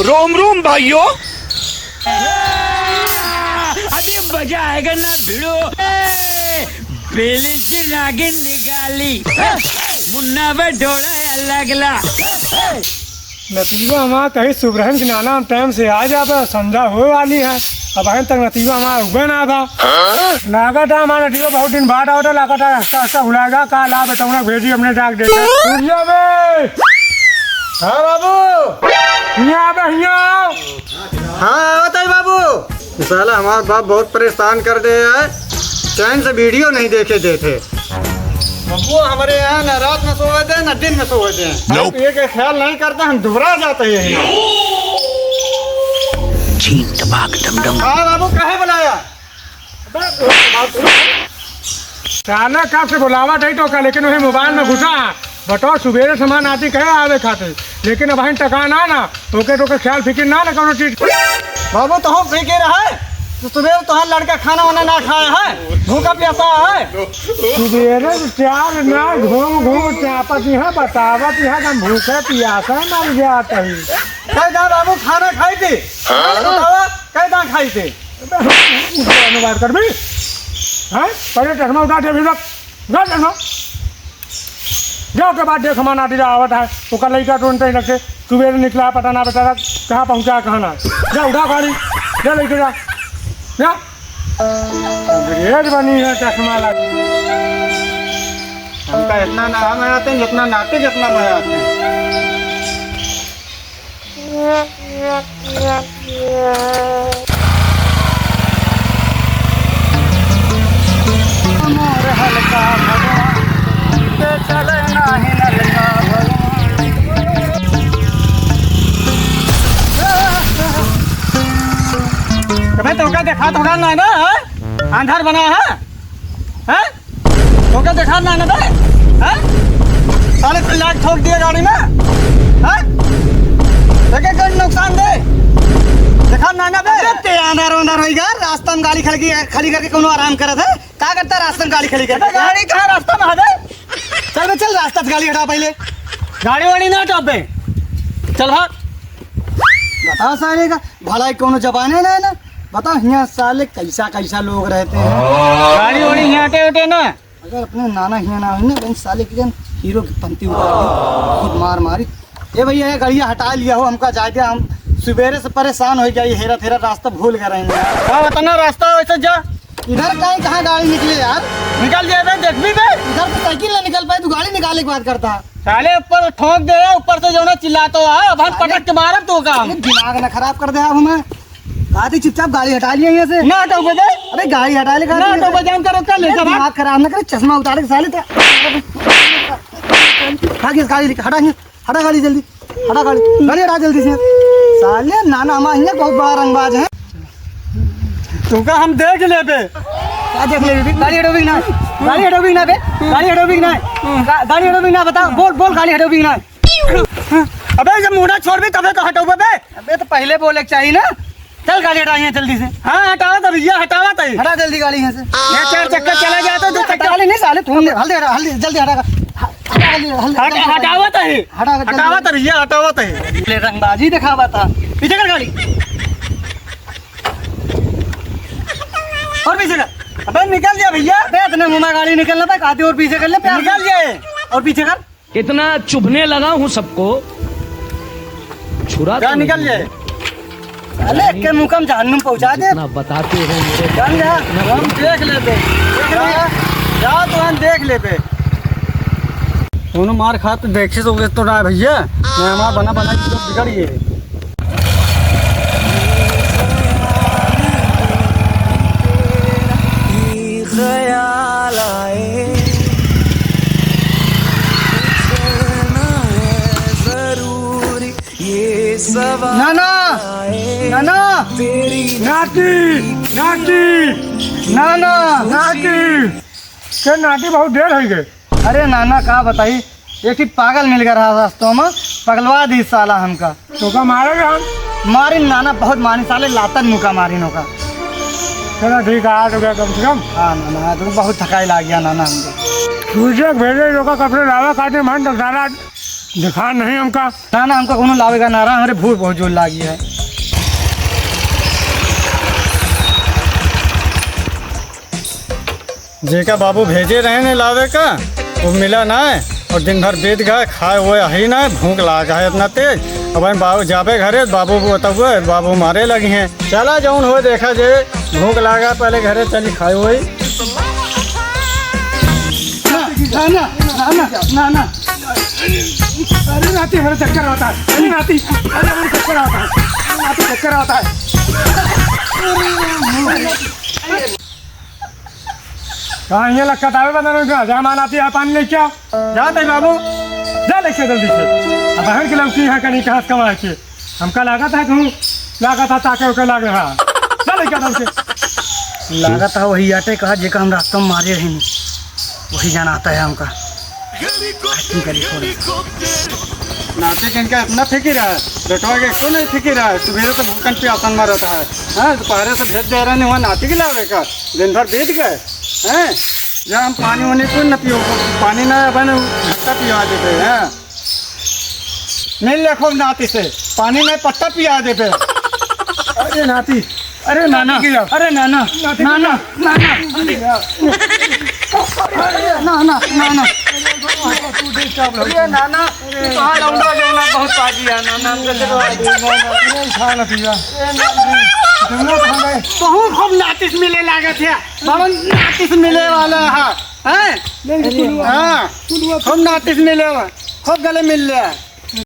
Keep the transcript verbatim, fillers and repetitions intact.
रोम रोम भाइयों। अभी मजा आएगा ना भिड़ो। ए, बेली से नागिन निकाली। मुन्ना बे ढोड़ा है अलगला। नतीजा हमार कही सुबरहन के नाना हम टाइम से आ जाबे, संझा होए वाली है, अबहिन तक नतीजा हमार उबे ना बा। लागत है हमार नतीजा बहुत दिन बाद आवत है, लागत है रास्ता रास्ता भुलाएगा, का ला बेटौना भेजी अपने डाक दे। सूर्या बे! हाँ बाबू। हियाँ आबे, हियाँ आओ। हाँ, आवत है बाबू। साला हमार बाप बहुत परेशान कर दे है, चैन से वीडियो नहीं देखे देते। बाबू, हमरे यहाँ न रात में सोवे दे, न दिन में सोवे दे। Nope। ये के ख्याल नहीं करता, हम दुबरा जाते हैं यहाँ। छीन टपाक डम डम। हाँ बाबू, काहे बुलाया? साला कब से बुलावा थे तो का, लेकिन वही मोबाइल में घुसा। बताओ, सुबेरे से हमार नाती कहे आवे खातिर, लेकिन अबहिन टका ना ना, तोके, तोके ख्याल फिकिर ना ना कौनो चीज। बाबू, तोहू फिकिर है? तो सुबेरे तोहार लड़का खाना वाना ना खाया है, भूखा प्यासा है। सुबेरे से चार ना घूम घूम चापत यहाँ बतावत यहाँ कि हम भूखे प्यासा मर जात ही। कह दा बाबू, खाना खाई थी? हाँ? बतावा, कह दा खाई थी? अनुवाद कर भी। हाँ? पहले चश्मा उतार दे अभी तक। उतार चश्मा। जाओ के बाद देख हमार नाती आवत है, ओकर लइका तो उनते ही रखे, सुबेरे निकला, पता ना बेचारा कहाँ पहुँचा, कहाँ ना। जा उठा गाड़ी, जा लेके जा, जा। अंग्रेज बनी है चश्मा लगा। हमका इतना ना हम आते हैं, जितना नाते, जितना मैं आते हैं। मोर हल्का भगवान, ते चले नाही नलका भगवान। अबे तोका देखात होगा ना, ना, हाँ? अंधार बना है, हाँ? तोका देखात ना, ना बे? हाँ? साले चिल्ला के ठोक दिया गाड़ी में, हाँ? देखे कौन नुकसान दे? देखात ना, ना बे? अबे ते अंधार अंधार होइगा, रास्ता में गाड़ी खड़ी, खड़ी करके कौनो आराम करत है? का करता रास्ता में गाड़ी खड़ी करके? अबे गाड़ी कहाँ रास्ता में है बे? चल बे, चल, रास्ता से गाड़ी हटा पहले। गाड़ी वाड़ी ना हटाओ बे। चल भाग। बता साले का, भला ही कौनो जबाने ना है ना। बता, हियाँ साले कैसा कैसा लोग रहते हैं। गाड़ी वाड़ी हियाँ हटे उटे ना। अगर अपने नाना हियाँ ना होई ना, बहन साले के जन हीरो की पंती उतार दी, बहुत मार मारी। ए भैया, ये गाड़िया हटा लिया हो, हमका जाए दे, हम सुबेरे से परेशान हो गया, ये हेरा फेरा रास्ता भूल गए रहेंगे। हाँ, उतना रास्ता वैसे जा। इधर कहीं कहाँ गाड़ी निकले यार? निकल जाए बे, देख भी बे। इधर तो साइकिल ना निकल पाए, तू गाड़ी निकाले की बात करता। साले ऊपर ठोक दे, ऊपर से जो ना चिल्लातो है, अब हम अरे, पटक के मारब तो काम। अरे दिमाग ना खराब कर दे आप हमें। कहा थी चुपचाप गाड़ी हटा लिया यहाँ से। ना हटाओ बे। अरे गाड़ी हटा ले, ना हटाओ बे, जान करो, चल ले, अरे चल, भाग। दिमाग खराब ना करे, चश्मा उतार के साले तो। भाग इस गाड़ी, हटा यहाँ। हटा गाड़ी जल्दी, हटा गाड़ी, गाड़ी हटा जल्दी से। साले नाना हमारे यहाँ बहुत बड़ा रंगबाज है। तुमका हम देख लेबे। का देख लेबे बे? गाड़ी हटोबी ना, गाड़ी हटोबी ना बे, गाड़ी हटोबी ना, गा-, गाड़ी हटोबी ना, बता, बोल, बोल, गाड़ी हटोबी ना। अबे जब मुंडा छोड़बी तबे तो हटोबे बे। अबे तो पहले बोले के चाहिए ना। चल गाड़ी हटा यहाँ जल्दी से। हाँ, हटावा तो भैया, हटावा तो। हटा जल्दी गाड़ी यहाँ से। ये चार चक्का चला जाता, दो चक्का। गाड़ी नहीं साले, तू हल्दी हटा, हल्दी जल्दी हटा। हटा, हल्दी, हल्दी, हट-, जल्दी हटा। हटावा तो है। हटा, जल्दी। हटावा तो भैया, हटावा तो है। ले रंगबाजी दिखावा था। पीछे कर गाड़ी। और पीछे कर। अबे निकल जा भैया। अबे इतने मुंह में गाड़ी निकलना था, आधी और पीछे कर ले, प्यार से। निकल जाए। और पीछे कर। इतना चुभने लगा हूँ सबको, छुरा जा, तो निकल नहीं जाए। है। साले एक के मुंह में जहन्नुम पहुंचा दे। जितना बताते हो मेरे जान जा, हम देख लेबे। देख ले। जा, जा, तू हम देख लेबे। दोनों मार खात देखे तो, तो ना भैया, मैं हमारा बना बना के बिगड़ गए। ख्याल आए, इतना है जरूरी ये सवाल नाना, आए, नाना। तेरी नाती, नाती। नाना, नाती। के नाती बहुत देर हो गए। अरे नाना, का बताई, एक ही पागल मिल गया रहा रास्तों में, पगलवा दी साला हमका। तो का मारे हम? मारी नाना, बहुत मारी साले, लातन मुका मारी नोका। चलो ठीक है, आठ हो गया कम से कम। हाँ नाना, तो बहुत थकाई लाग गया नाना हमको। सूर्य भेजे लोका कपड़े लावा खाते मन तो साला देखा नहीं हमका। ना, ना, हमका कौनो लावेगा ना रहा, हमरे भूख बहुत जोर लागी है। जेका बाबू भेजे रहे ने लावे का, वो मिला ना, और दिन भर बीत गए, खाए हुए ही ना, भूख लागा है इतना तेज। अब हम बाबू जाबे घरे, बाबू को बताउए, बाबू मारे लगी हैं। चला जौन हो देखा जे, भूख लागा, पहले घरे चली खाए हुए। ना, ना, ना। अरे नाती, मेरे चक्कर आता है। अरे नाती, अरे मेरे चक्कर आता है। अरे नाती, चक्कर आता है। कहाँ ये लक्कत आवे बंदर का? जा माँ नाती, यहाँ पानी लेके आओ। जा तई बाबू। जा लेके जल्दी से। अब बहन के लौकी यहाँ कहीं कहाँ से कमाए के? हमका लागत है कहूँ, लागत है ताके ओके लाग रहा। जा लेके जल्दी से। लागत है वही आटे कहा जेका हम रास्ता में मारे रही। वही जाना आता है हमका। Acting करी थोड़ी। नाती के इनका इतना फिकिर है, बेटवा के क्यों नहीं फिकिर है? सुबेरे से भूखन प्यासन मरत है, हैं? दोपहरे से भेज दे रहे हैं वहाँ नाती के लावे का, दिन भर बीत गए, हैं? जा हम पानी वानी कुछ न पियो, पानी ना अपन घट्टा पिया देते हैं। मिल ले खूब नाती से, पानी नहीं पत्ता पिया देते। अरे नाती, अरे नाना, नाती के जा। अरे नाना, नाती के नाना, जा। नाना, नाना, नाना। अरे नाना, तू कहाँ लौंडा जो ना बहुत पाजी है, नाना, हमके तो अरे नाना, अरे खा ना पिया। अरे नाना, जंगल खा गए। बहुत खूब नातिस मिले लागत है, बड़न नातिस मिले वाला है, हैं? नहीं, नहीं, हाँ, खूब नातिस मिले, खूब गले मिल ले।